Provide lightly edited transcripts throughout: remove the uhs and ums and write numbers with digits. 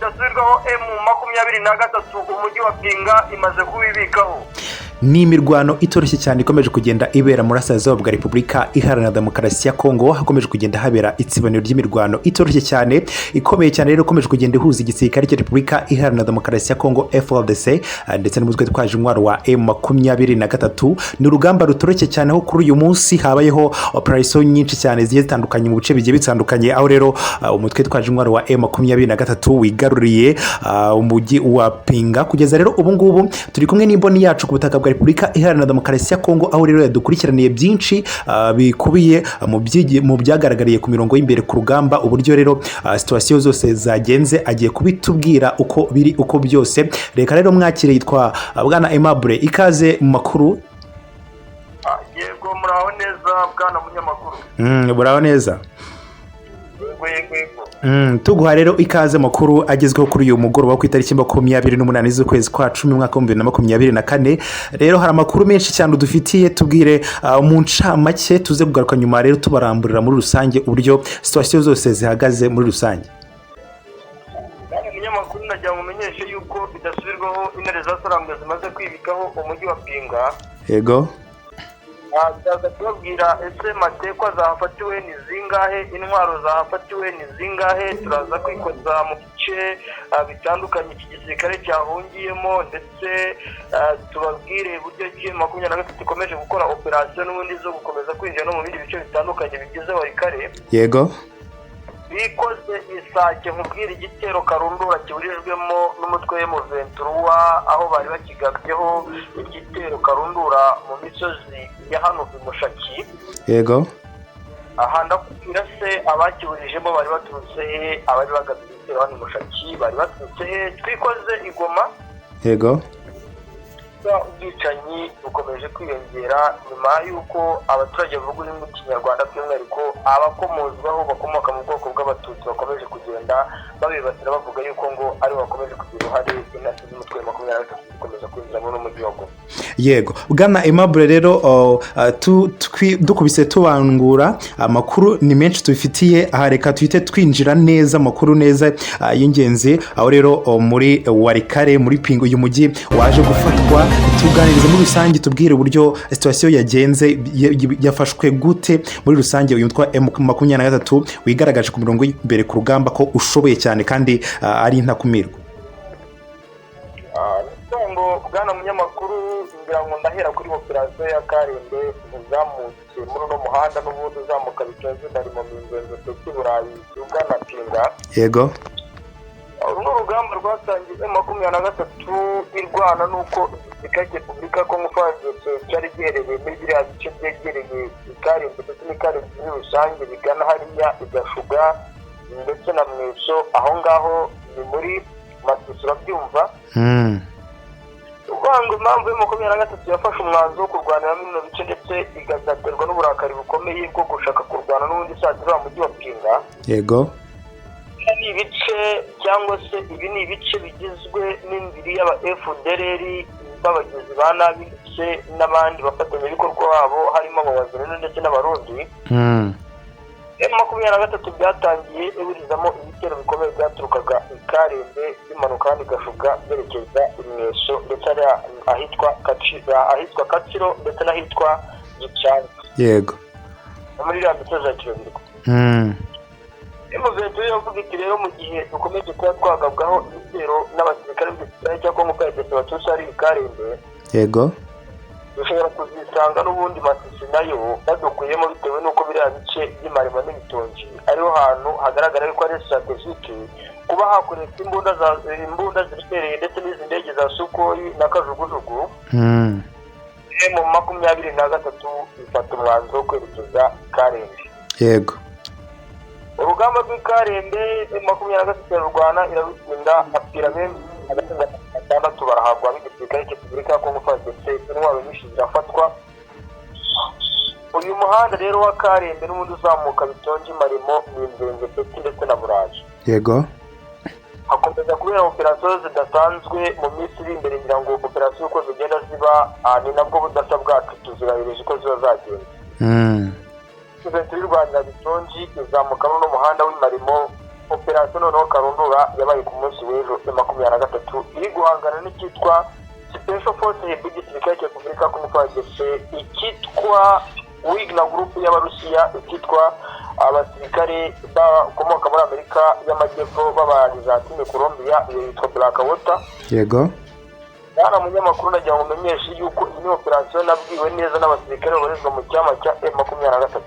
Bidasubirwaho, M23 umujyi wa Pinga imaze kuwibikaho. Ni imirwano itoroshye cyane ikomeje kugenda ibera mu burasirazuba bwa Repubulika Iharanira Demokarasi ya Kongo. Hakomeje kugenda habera itsibaniro ry'imirwano itoroshye cyane, ikomeye cyane rero, ikomeje kugenda ihuza igisirikare cya Repubulika Iharanira Demokarasi ya Kongo, FARDC, ndetse n'umutwe witwaje intwaro wa M23. Ni urugamba rutoroshye cyane, aho kuri uyu munsi habayeho operasiyo nyinshi cyane zigiye zitandukanye mu bice bigiye bitandukanye, aho rero umutwe witwaje intwaro wa M23 wigaruriye umujyi wa Pinga. Kugeza rero ubu ngubu turi kumwe n'imboni yacu ku butaka bwa Repubulika Iharanira Demokarasi ya Kongo, aho rero yadukurikiraniye byinshi bikubiye mu byagaragariye ku mirongo y'imbere ku rugamba, uburyo rero situation zose zagenze. Agiye kubitubwira uko biri, uko byose. Reka rero mwakire, yitwa bwana Aimable. Ikaze mu makuru. Yego, muraho neza bwana munyamakuru. Muraho neza. Yego. Tuguha rero ikaze makuru agezweho kuri uyu mugoroba ku itariki 28 z'ukwezi kwa 10, umwaka wa 2024. Rero hari amakuru menshi cyane udufitiye. Tubwire mu ncamake, tuze kugaruka nyuma rero tubaramburira muri rusange uburyo situation zose zihagaze muri rusange. Bwana munyamakuru, nagira ngo umenyeshe yuko bidasubirwaho intare za Sarambwe zimaze kwibikaho umujyi wa Pinga. Ndaza kubabwira ese matekwa zahafatiwe ni zingahe, intwaro zahafatiwe ni zingahe. Turaza kwikoza mu bice bitandukanye iki gisirikare cyahungiyemo, ndetse tubabwire uburyo ki 23 ikomeje gukora operasiyo n'ubundi zo gukomeza kwinjira no mu bindi bice bitandukanye bigize Walikale. Bikoze Isake, nkubwira igitero karundura kiburijwemo n'umutwe M23, aho bari bakigabyeho igitero karundura mu misozi ya hano i Mushaki. Aha ndakubwira se abakiburijemo bari baturutse he? Abari bagabye igitero hano i Mushaki bari baturutse he? Twikoze i Goma. Ubwicanyi bukomeje kwiyongera nyuma y'uko abaturage bavuga ururimi rw'Ikinyarwanda, by'umwihariko abakomozwaho bakomoka mu bwoko bw'Abatutsi, bakomeje kugenda babibasira, bavuga yuko ngo aribo bakomeje kugira uruhare intasi z'umutwe wa 23 gukomeza kwinjira muri umujyi wa Goma. Yego, bwana Aimable, rero dukubise tubangura, amakuru ni menshi tubifitiye aha. Reka tuhite twinjira neza amakuru neza y'ingenzi, aho rero muri Walikale, muri Pinga, uyu mujyi waje gufatwa. Tuganiriza muri rusange, tubwire uburyo situation yagenze, yafashwe gute muri rusange. Uyu mutwe wa M23 wigaragaje ku mirongo y'imbere ku rugamba ko ushoboye cyane kandi ari intakumirwa. Ngo bwana munyamakuru, ngira ngo ndahera kuri operasiyo ya Karembe, ntizamutse muri uno muhanda n'ubundi uzamuka Bitonze, mu Minzenze ndetse Burayi ugana Pinga. Uru ni urugamba rwatangiye 23 irwana n'uko igisirikare cya Repubulika ya Kongo FARDC cyari giherereye muri biriya bice byegereye Ikarembe ndetse n'Ikarembe muri rusange, bigana hariya igashuga ndetse na Mweso, aho ngaho ni muri Masisi, urabyumva. Uvanga impamvu ya 23 yafashe umwanzuro wo kurwanira bino bice, ndetse igazaterwa n'uburakari bukomeye bwo gushaka kurwana n'ubundi saa uriya mujyi wa Pinga. Ni ibice cyangwa se ibi ni ibice bigizwe n'indiri y'aba FDLR b'abagizi ba nabi ndetse n'abandi bafatanyabikorwa babo, harimo Abawazalendo ndetse n'Abarundi. M23 byatangiye iburizamo ibitero bikomeye byaturukaga i Karembe, bimanuka hano Gashuga, byerekeza i Mweso, ndetse ahitwa Kaciro ndetse n'ahitwa Gicanga, no muri iriya misozi ya Kirobirwa. M23 yavuga iti: "Rero mu gihe dukomeje kuba twagabwaho ibitero n'abasirikare b'igisirikare cya Kongo FARDC baturutse ari i Karembe, dushobora kuzisanga n'ubundi Masisi nayo badukuyemo, bitewe n'uko biriya bice by'imarima n'ibitongi ariho hantu hagaragara yuko ari stratégique kuba hakoreshwa imbunda ziremereye ndetse n'izi ndege za Sukhoi na kajugujugu." M23 ifata umwanzuro wo kwerekeza Karembe. Urugamba rw'i Karembe, M23 irarurwana, irarutsinda, hapfira benshi, abarenga batandatu barahagwa b'igisirikare cya Repubulika ya Kongo FARDC, intwaro nyinshi zirafatwa. Uyu muhanda rero wa Karembe n'ubundi uzamuka Bitongi, Marimo, Minzenze, Peti ndetse na Burayi, hakomeza kubera operasiyo zidasanzwe mu minsi iri imbere. Ngira ngo operasiyo uko zigenda ziba, ni nabwo budasa bwacu tuzubahirije uko ziba zagenze. Turi rwanira Bitongi, izamuka n'umuhanda w'imarimo. Operasiyo noneho karundura yabaye ku munsi w'ejo ya 23, iri guhangana n'icyitwa Special Force y'igisirikare cya Repubulika ya Kongo FARDC, icyitwa Wagner Group y'Abarusiya, icyitwa abasirikare bakomoka muri Amerika y'Amajyepfo b'Abarizantine Colombia, iyo yitwa Black Water. Bwana munyamakuru, nagira ngo umenyeshe yuko iyi ni operasiyo nabwiwe neza n'abasirikare babarizwa mu cyama cya M23.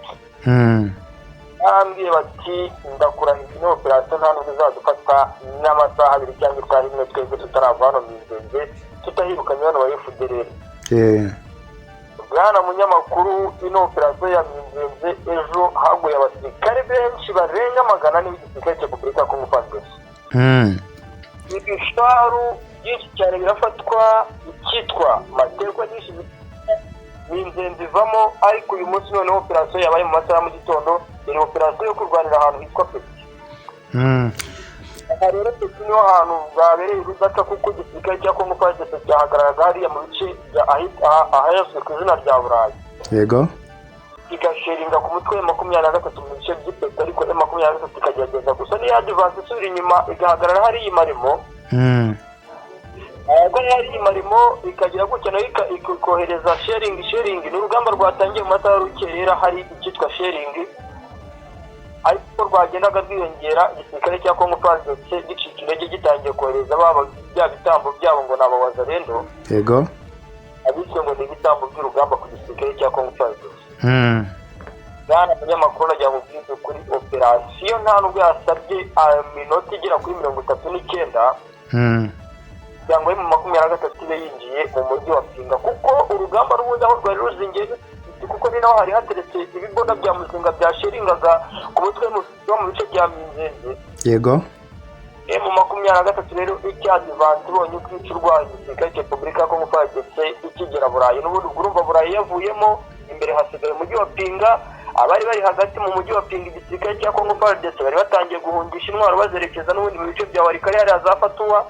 Barambwiye bati: "Ndakurahiza, iyi ni operasiyo nta nubwo izadufata n'amasaha 2 cyangwa isaha imwe, twebwe tutarava hano Minzenze, tutahirukanye hano ba FDLR." Bwana munyamakuru, ino operasiyo ya Minzenze, ejo haguye abasirikare benshi barenga 400 b'igisirikare cya Repubulika ya Kongo FARDC. Ibifaru byinshi cyane birafatwa, icyitwa materwa nyinshi, Minzenze ivamo. Ariko uyu munsi noneho operasiyo yabaye mu masaha ya mu gitondo yari operasiyo yo kurwanira ahantu hitwa Peti. Aha rero Peti niho hantu bwabereye urudaca, kuko igisirikare cya Kongo FARDC cyahagararaga hariya mu bice ahazwi ku izina rya Burayi, igasharinga ku mutwe wa 23 mu bice by'Ipeti, ariko M23 ikagerageza gusa niyo advance isubira inyuma, igahagarara hariya imarimo. Ubwo yari imarimo, ikagira gutya nayo ikohereza shelling. Shelling ni urugamba rwatangiye mu masaha y'urukerera, hari icyitwa shelling, ariko rwagendaga rwiyongera, igisirikare cya Kongo FARDC gicika intege, gitangiye kohereza baba bya bitambo byabo ngo ni abawazalendo, abiswe ngo ni ibitambo by'urugamba ku gisirikare cya Kongo FARDC. Bwana munyamakuru, nagira ngo ubwize kuri operasiyo nta nubwo yasabye iminota igera kuri 39 kugira ngo M23 ibe yinjiye mu mujyi wa Pinga, kuko urugamba n'ubundi aho rwari ruzingiye, kuko ni naho hari hateretse ibibunda bya muzinga byasharingaga ku mutwe wo mu bice bya Minzenze. M23 rero icyadivansi ibonye uko ica urwaye igisirikare cya Repubulika ya Kongo FARDC ikigera Burayi, n'ubundi ubwo urumva Burayi yavuyemo, imbere hasigaye umujyi wa Pinga. Abari bari hagati mu mujyi wa Pinga, igisirikare cya Kongo FARDC bari batangiye guhungisha intwaro, bazerekeza n'ubundi mu bice bya Walikale hariya za Fatuwa,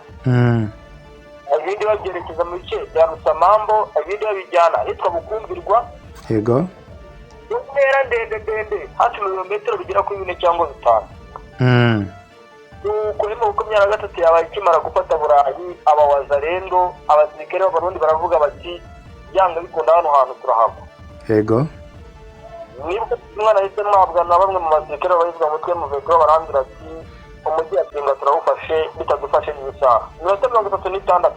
ibindi babyerekeza mu bice bya Rusamambo, ibindi babijyana ahitwa Bukumbirwa. Intera ndende ndende, hafi mu birometero bigera kuri 4 cyangwa 5. Nuko M23 yabaye ikimara gufata Burayi, abawazarendo, abasirikare b'Abarundi baravuga bati: "Byanga bikunda hano hantu turahagwa." Nibwo umwana ahise mwabwa na bamwe mu basirikare babarizwa mu mutwe mu barambwira ati: "Umujyi wa Pinga turawufashe, bitadufashe n'isaha, iminota 36."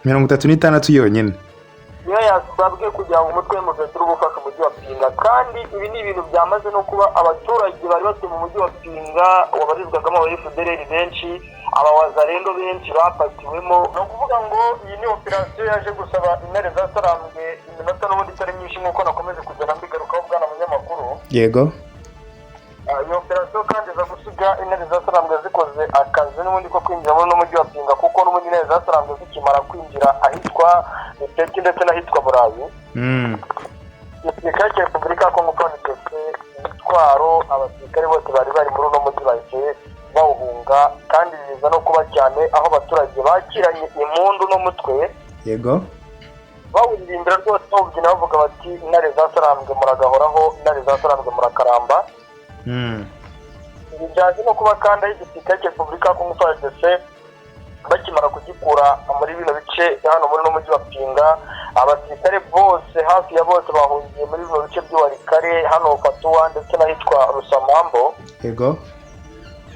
36 yonyine? Niyo yasabwe kugira ngo umutwe w'umuveteri ube ufashe umujyi wa Pinga. Kandi ibi ni ibintu byamaze no kuba. Abaturage bari batuye mu mujyi wa Pinga wabarizwagamo aba FDLR benshi, abawazarendo benshi bafatiwemo. Ni ukuvuga ngo iyi ni operasiyo yaje gusaba intare zasarambwe iminota n'ubundi itari myinshi, nk'uko nakomeje kugenda mbigarukaho, bwana munyamakuru. Iyo operasiyo kandi iza gusiga intare zasarambwe zikoze akazi n'ubundi ko kwinjira muri uno mujyi wa Pinga, kuko n'ubundi intare zasarambwe zikimara kwinjira ahitwa Muteki ndetse n'ahitwa Burayi, igisirikare cya Repubulika ya Kongo FARDC imitwaro, abasirikare bose bari bari muri uno mujyi bahise bawuhunga. Kandi biza no kuba cyane aho abaturage bakiranye impundu n'umutwe, bawuririmbira rwose, bawubyina, bavuga bati: "Intare zasarambwe muragahoraho, intare zasarambwe murakaramba." Ibi byaje no kuba kandi aho igisirikare cya Repubulika ya Kongo FARDC bakimara kugikura muri bino bice hano muri uno mujyi wa Pinga, abasirikare bose, hafi ya bose, bahungiye muri bino bice by'Iwarikare hano Fatuwa ndetse n'ahitwa Rusamambo.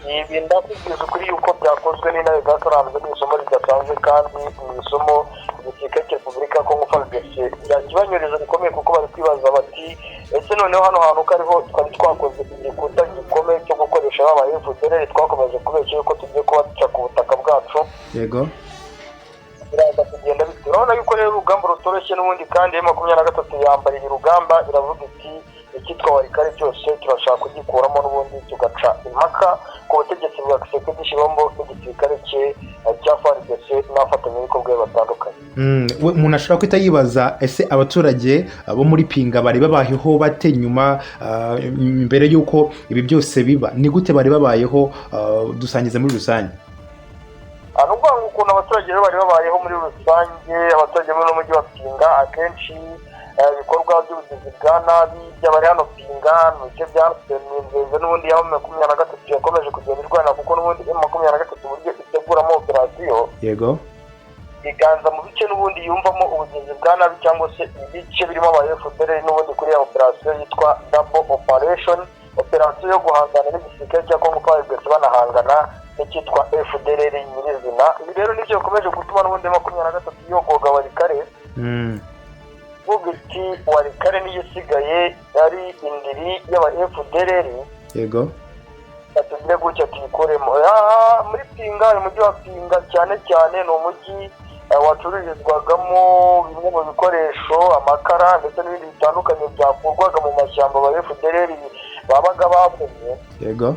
Ibi ndakubwiza ukuri yuko byakozwe n'intare zasarambwe ni isomo ridasanzwe, kandi mu isomo igisirikare cya Repubulika ya Kongo FARDC byakibanyuriza bikomeye, kuko bari kwibaza bati: "Ese noneho hano hantu ko ariho twari twakoze igikuta gikomeye cyo gukoresha baba FDLR, twakomeje kubeshya yuko tugiye kubaca ku butaka bwacu, biraza kugenda bite?" Urabona yuko rero urugamba rutoroshye n'ubundi, kandi M23 yambariye urugamba, iravuga iti: "Icyitwa Walikale cyose turashaka kugikuramo n'ubundi, tugaca impaka ku butegetsi bwa Tshisekedi Tshilombo n'igisirikare cye cya FARDC n'abafatanyabikorwa be batandukanye." Umuntu ashobora guhita yibaza: ese abaturage bo muri Pinga bari babayeho bate nyuma, mbere y'uko ibi byose biba? Ni gute bari babayeho? Dusangize muri rusange. Ni ukuvuga ngo ukuntu abaturage rero bari babayeho muri rusange, abaturage muri uno mujyi wa Pinga akenshi ibikorwa by'ubugizi bwa nabi by'abari hano Pinga mu bice bya Minzenze n'ubundi ya M23 yakomeje kugenda irwana, kuko n'ubundi M23 uburyo iteguramo operasiyo yego iganza mu bice n'ubundi yumvamo ubugizi bwa nabi cyangwa se ibice birimo aba FDLR n'ubundi kuri ya operasiyo yitwa double operation, operasiyo yo guhangana n'igisirikare cya Congo FARDC banahangana n'icyitwa FDLR nyirizina. Ibi rero nibyo bikomeje gutuma n'ubundi 23 yogoga Walikale, vuga iti Walikale niyo isigaye ari indiri y'aba FDLR. Yego, tugire gutya tuyikoremo. Muri Pinga, uyu mujyi wa Pinga cyane cyane ni umujyi wacururizwagamo bimwe mu bikoresho, amakara ndetse n'ibindi bitandukanye byakurwaga mu mashyamba aba FDLR babaga babonye. Yego,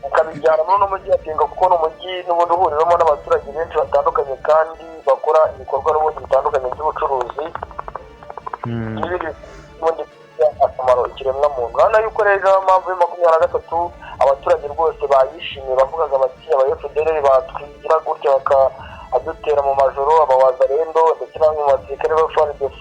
ukabijyana muri uno mujyi wa Pinga, kuko ni umujyi n'ubundi uhuriramo n'abaturage benshi batandukanye kandi bakora ibikorwa n'ubundi bitandukanye by'ubucuruzi n'ibindi n'ubundi bifitiye akamaro ikiremwamuntu. Urabona yuko rero mpamvu ya 23 abaturage rwose bayishimiye, bavugaga bati aba FDLR batwigira gutya bakadutera mu majoro, abawazarendo ndetse na bamwe mu basirikare ba FARDC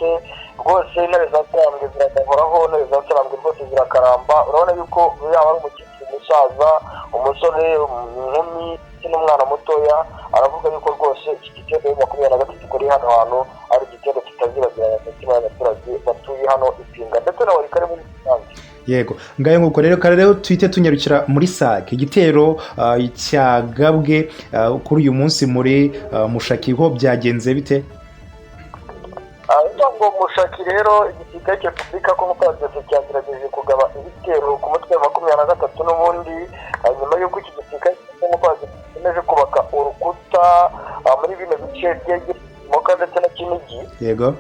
rwose intare za Sarambwe ziragahoraho, intare za Sarambwe rwose zirakaramba. Urabona yuko yaba ari umukecuru, umusaza, umusore, inkumi ndetse n'umwana mutoya, aravuga yuko rwose iki gitero 23 kuri hano hantu ari igitero kitazibagirana mu mitima y'abaturage batuye hano Ipinga ndetse na Walikale muri rusange. Yego, ngayo nguko rero kare rero tuhite tunyarukira muri Sake, igitero cyagabwe kuri uyu munsi muri Mushaki, ho byagenze bite? Ngo Mushaki rero igisirikare cya Repubulika Kongo FARDC cyagerageje kugaba ibitero ku mutwe wa 23 n'ubundi, nyuma y'uko iki gisirikare cya Kongo FARDC gikomeje kubaka urukuta muri bino bice byegereye Moka ndetse na Kinigi. Yego,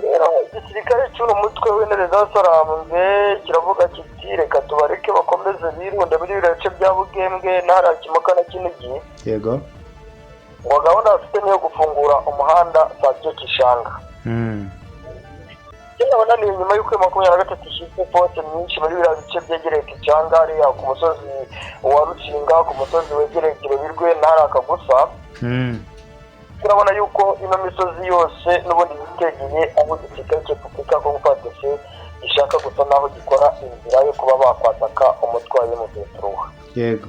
rero igisirikare cy'uno mutwe w'intare za Sarambwe kiravuga kiti reka tubareke bakomeze birunde muri biriya bice bya Bugembwe n'ahariya Kimoka na Kinigi. Yego, ngo gahunda bafite niyo gufungura umuhanda Sake Kishanga. Kera ni nyuma y'uko 23 ishyizwe force nyinshi muri biriya bice byegereye Kishanga, hariya ku musozi wa Rukinga, ku musozi wegereye Kirebirwe n'ahariya Kagusa. Turabona yuko ino misozi yose n'ubundi yitegeye aho igisirikare cya Repubulika Kongo FARDC gishaka gusa naho gikora inzira yo kuba bakwataka umutwe wa M23. Yego,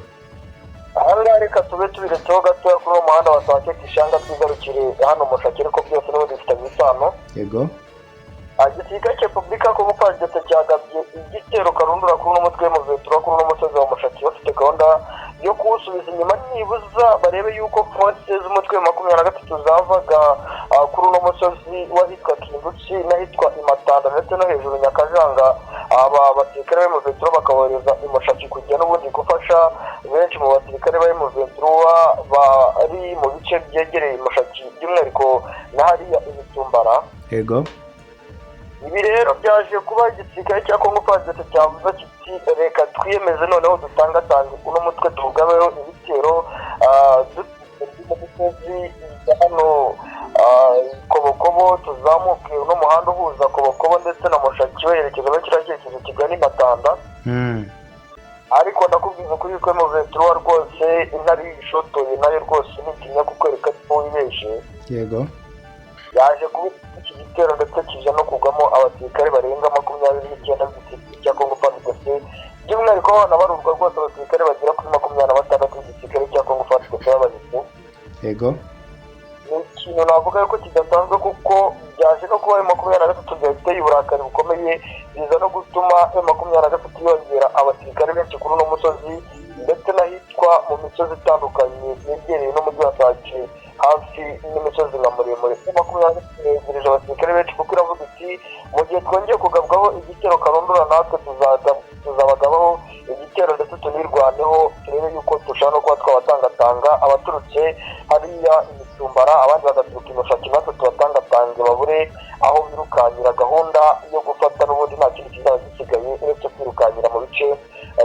aha ngaha reka tube tubiretseho gatoya kuri uwo muhanda wa Sake Kishanga, twigarukire hano Mushaki, ariko byose n'ubundi bifitanye isano. Yego, igisirikare cya Repubulika Kongo FARDC cyagabye igitero karundura kuri uno mutwe wa M23 kuri uno musozi wa Mushaki, bafite gahunda yo kuwusubiza inyuma nibuza barebe yuko force z'umutwe wa 23 zavaga kuri uno musozi w'ahitwa Kindutsi n'ahitwa Imatanda ndetse no hejuru Nyakajanga, aba basirikare ba M23 bakabohereza i Mushaki kujya n'ubundi gufasha benshi mu basirikare ba M23 bari mu bice byegereye Mushaki, by'umwihariko na hariya Imitumbara. Yego, ibi rero byaje kuba igisirikare cya Kongo FARDC cyavuze kiti reka twiyemeze noneho dutangatange uno mutwe tugabeho ibitero mu misozi hano Kobokobo, tuzamuke uno muhanda uhuza Kobokobo ndetse na Mushaki werekeza muri kiriya cyerekezo kigana i Matanda. Ariko ndakubwiza kuri ko M23 rwose intare ishotoye nayo rwose nitinya kukwereka ko wibeshe. Yego, yaje kuba iki gitero ndetse kije no kugwamo abasirikare barenga 29 b'igisirikare cya Kongo FARDC, by'umwihariko abana barurwa rwose abasirikare bagera kuri 26 b'igisirikare cya Kongo FARDC b'abazungu. Yego, ni ikintu navuga yuko kidasanzwe, kuko byaje no kuba M23 byateye uburakari bukomeye, biza no gutuma M23 yongera abasirikare benshi kuri uno musozi ndetse n'ahitwa mu misozi itandukanye yegereye n'umujyi wa Sake hafi n'imisozi nka muremure. M23 yegereje abasirikare benshi kuko iravuga iti mu gihe twongeye kugabwaho igitero karundura natwe tuzabagabaho igitero ndetse tunirwaneho, turebe yuko dushobora no kuba twabatangatanga abaturutse hariya Imitumbara, abandi bagaturuka i Mushaki, natwe tubatangatange babure aho birukankira. Gahunda yo gufata n'ubundi nta kindi kizaba gisigaye uretse kwirukankira mu bice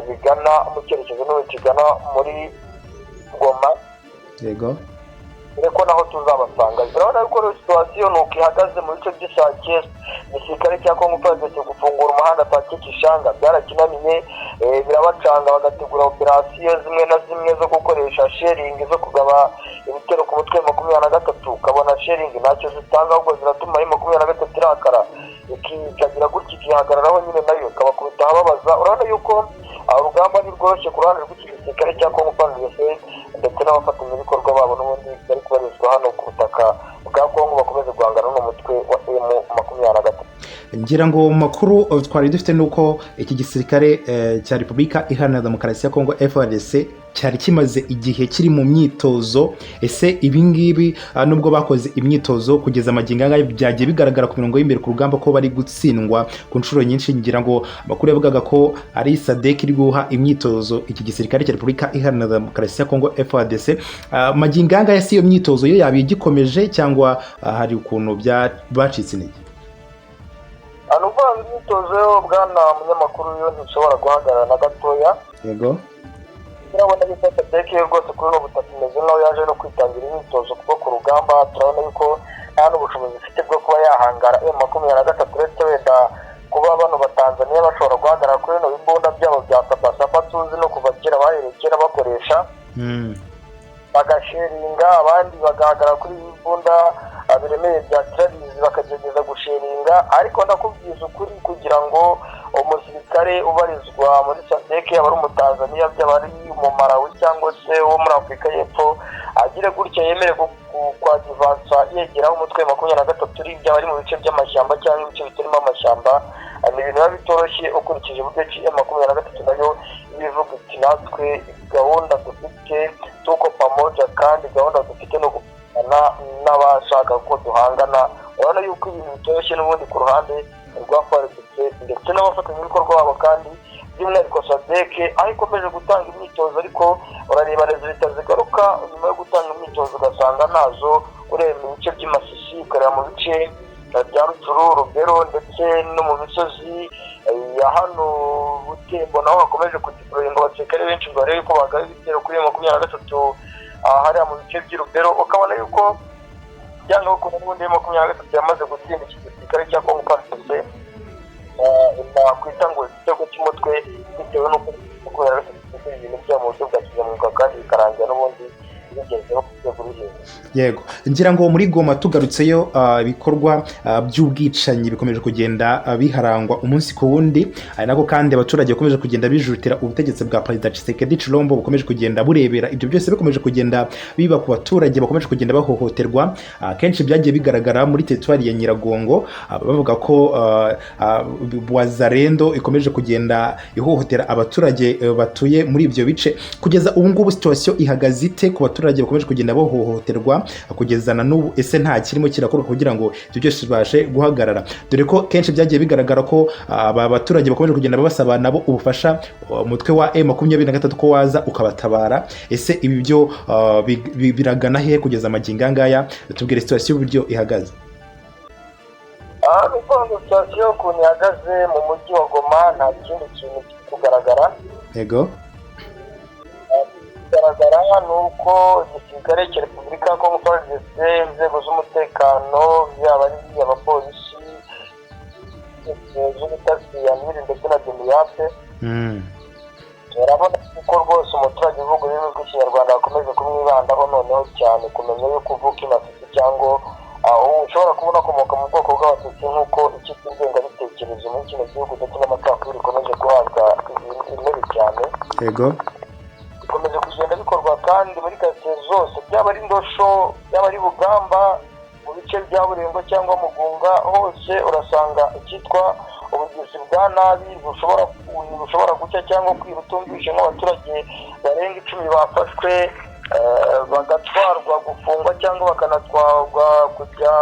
bigana mu cyerekezo n'ubundi kigana muri Goma. Yego, Dore ko naho tuzabasanga. Urabona yuko situation nuko ihagaze mu bice by'Isake. Igisirikare cya Kongo FARDC gufungura umuhanda Sake Kishanga byarakinaniye, birabacanga, bagategura operasiyo zimwe na zimwe zo gukoresha shelling, zo kugaba ibitero ku mutwe 23. Ukabona shelling ntacyo zitanga, ahubwo ziratuma 23 irakara, ikagira gutya ikihagararaho nyine, nayo ikabakubita ahababaza. Urabona yuko urugamba ntirworoshye ku ruhande rw'iki gisirikare cya Kongo FARDC ndetse n'abafatanyabikorwa babo n'ubundi bari kubarizwa hano ku butaka bwa Kongo, bakomeze guhangana n'umutwe wa M23. Ngira ngo mu makuru twari dufite nuko iki gisirikare cya Repubulika Iharanira Demokarasi ya Kongo, FARDC, cyari kimaze igihe kiri mu myitozo. Ese ibi ngibi, nubwo bakoze imyitozo, kugeza amagingo aya byagiye bigaragara ku mirongo y'imbere ku rugamba ko bari gutsindwa ku nshuro nyinshi? Ngira ngo amakuru yavugaga ko ari SADC iri guha imyitozo iki gisirikare cya Repubulika Iharanira Demokarasi ya Kongo, FARDC. Magingo aya ngaya si iyo myitozo yo yaba igikomeje, cyangwa hari ukuntu bacitse intege? Ni ukuvuga ngo imyitozo yo, bwana munyamakuru, yo ntishobora guhagarara na gatoya. Turabona yuko SADC rwose kuri ubu butaka imeze nk'aho yaje no kwitangira imyitozo, kuko ku rugamba turabona yuko nta n'ubushobozi ifite bwo kuba yahangara M23, uretse wenda kuba bano Batanzaniya bashobora guhagarara kuri bino bibunda byabo bya sabasaba tuzi no kuva kera bahereye kera bakoresha, bagasharinga, abandi bagahagarara kuri ibi bibunda biremereye bya tirabizi, bakagerageza gusharinga. Ariko ndakubwiza ukuri, kugira ngo umusirikare ubarizwa muri SADC, yaba ari Umutanzaniya, byaba ari Umumarawi cyangwa se uwo muri Afurika y'Epfo, agire gutya yemere kwadivansa yegeraho umutwe 23 uri, byaba ari mu bice by'amashyamba cyangwa ibice bitarimo amashyamba, ni ibintu biba bitoroshye ukurikije uburyo ki 23 nayo ibivuga iti: "Natwe gahunda dufite, tuko pamoja, kandi gahunda dufite ni uguhangana n'abashaka ko duhangana." Urabona yuko ibintu bitoroshye n'ubundi ku ruhande rwa FARDC ndetse n'abafatanyabikorwa babo, kandi by'umwihariko SADC, aho ikomeje gutanga imyitozo, ariko urareba résultats zigaruka nyuma yo gutanga imyitozo ugasanga nazo. Ureba mu bice by'i Masisi, ukareba mu bice bya Rutshuru, Rubero ndetse no mu misozi ya hano Butembo, naho hakomeje kudeployinga abasirikare benshi ngo barebe ko bagaba ibitero kuri 23 hariya mu bice by'i Rubero, ukabona yuko byanga bakunda n'ubundi 23 yamaze gutsinda iki gisirikare cya Kongo FARDC, nakwita ngo igitego cy'umutwe, bitewe n'uko 23 ibintu byabo mu buryo bwa kinyamwuga, kandi bikarangira n'ubundi bigezeho ku rwego ruri hejuru. Yego, ngira ngo muri Goma tugarutseyo, ibikorwa by'ubwicanyi bikomeje kugenda biharangwa umunsi ku wundi, ari nako kandi abaturage bakomeje kugenda bijutira ubutegetsi bwa Perezida Tshisekedi Tshilombo bukomeje kugenda burebera ibyo byose bikomeje kugenda biba ku baturage, bakomeje kugenda bahohoterwa. Kenshi byagiye bigaragara muri teritwari ya Nyiragongo, bavuga ko Wazalendo ikomeje kugenda ihohotera abaturage batuye muri ibyo bice. Kugeza ubu ngubu situation ihagaze ite ku baturage bakomeje kugenda bahohoterwa kugeza na n'ubu? Ese nta kirimo kirakorwa kugira ngo ibyo byose bibashe guhagarara, dore ko kenshi byagiye bigaragara ko aba baturage bakomeje kugenda basaba nabo ubufasha umutwe wa M23 ko waza ukabatabara? Ese ibi byo biragana he kugeza amagingo aya ngaya? Tubwire situation y'uburyo ihagaze. Ni ukuvuga ngo situation ukuntu ihagaze mu mujyi wa Goma, nta kindi kintu kiri kugaragara. Kugaragara ni uko igisirikare cya Repubulika ya Kongo FARDC, inzego z'umutekano, byaba ari abapolisi z'ubutasi ya miri ndetse na DEMIAP, urabona ko rwose umuturage uvuga ururimi rw'Ikinyarwanda bakomeje kumwibandaho noneho cyane, kumenya yuko uvuka i Masisi cyangwa ushobora kubona akomoka mu bwoko bw'Abatutsi, nk'uko icyitwa ingengabitekerezo muri kino gihugu ndetse n'amacakubiri bikomeje guhabwa intebe cyane. Bikomeje kugenda bikorwa kandi muri karitsiye zose, byaba ari Ndosho, byaba ari Bugamba, mu bice bya Burengo cyangwa Mugunga, hose urasanga icyitwa ubugizi bwa nabi bushobora gucya cyangwa kwira utumvishe, nk'abaturage barenga 10 bafashwe, bagatwarwa gufungwa cyangwa bakanatwarwa kujya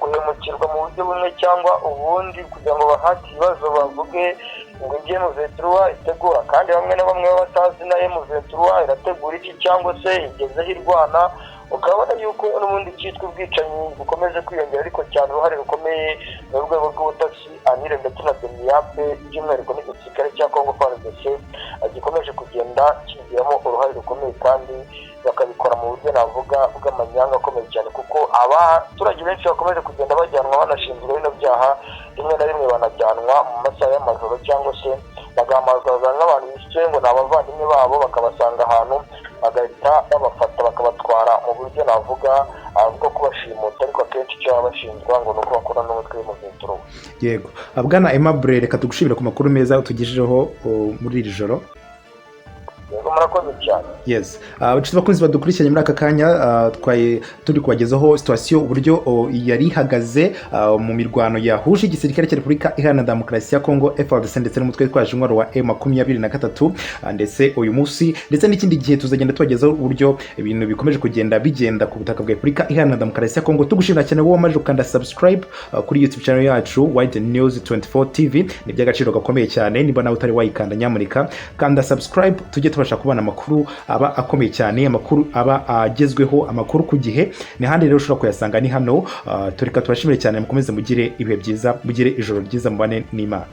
guhemukirwa mu buryo bumwe cyangwa ubundi, kugira ngo bahate ibibazo bavuge ngo ibyo M23 itegura, kandi bamwe na bamwe baba batazi na M23 irategura iki cyangwa se igezeho irwana. Ukabona yuko n'ubundi cyitwa ubwicanyi bukomeje kwiyongera, ariko cyane uruhare rukomeye mu rwego rw'ubutasi, ANR ndetse na DEMIAP, by'umwihariko n'igisirikare cya Congo FARDC gikomeje kugenda kigiramo uruhare rukomeye, kandi bakabikora mu buryo navuga bw'amanyanga akomeye cyane, kuko abaturage benshi bakomeje kugenda bajyanwa banashinzwe bino byaha. Rimwe na rimwe banajyanwa mu masaha y'amajoro, cyangwa se bagahamagazwa nk'abantu biswe ngo ni abavandimwe babo, bakabasanga ahantu bagahita babafata bakabatwara mu buryo navuga bwo kubashimuta, ariko akenshi icyo baba bashinjwa ngo ni uko bakorana n'umutwe w'umuveturo. Yego, bwana Aimable, reka tugushimire ku makuru meza utugejejeho muri iri joro. Yego, murakoze cyane. Yes, inshuti bakunzi badukurikiranye muri aka kanya, twaye turi kubagezaho situation uburyo yari ihagaze mu mirwano yahuje igisirikare cya Repubulika Iharanira Demokarasi ya Kongo FARDC ndetse n'umutwe witwaje intwaro wa M23. Ndetse uyu munsi ndetse n'ikindi gihe tuzagenda tubagezaho uburyo ibintu bikomeje kugenda bigenda ku butaka bwa Repubulika Iharanira Demokarasi ya Kongo. Tugushimira cyane wowe wamaze gukanda subscribe kuri YouTube channel yacu Wide News 24 TV. Ni iby'agaciro gakomeye cyane. Niba nawe utari wayikanda, nyamuneka kanda subscribe, tujye tubasha kubona amakuru aba akomeye cyane, amakuru aba agezweho, amakuru ku gihe. Ni handi rero ushobora kuyasanga, ni hano. Tureka tubashimire cyane, mukomeze mugire ibihe byiza, mugire ijoro ryiza, mubane n'Imana.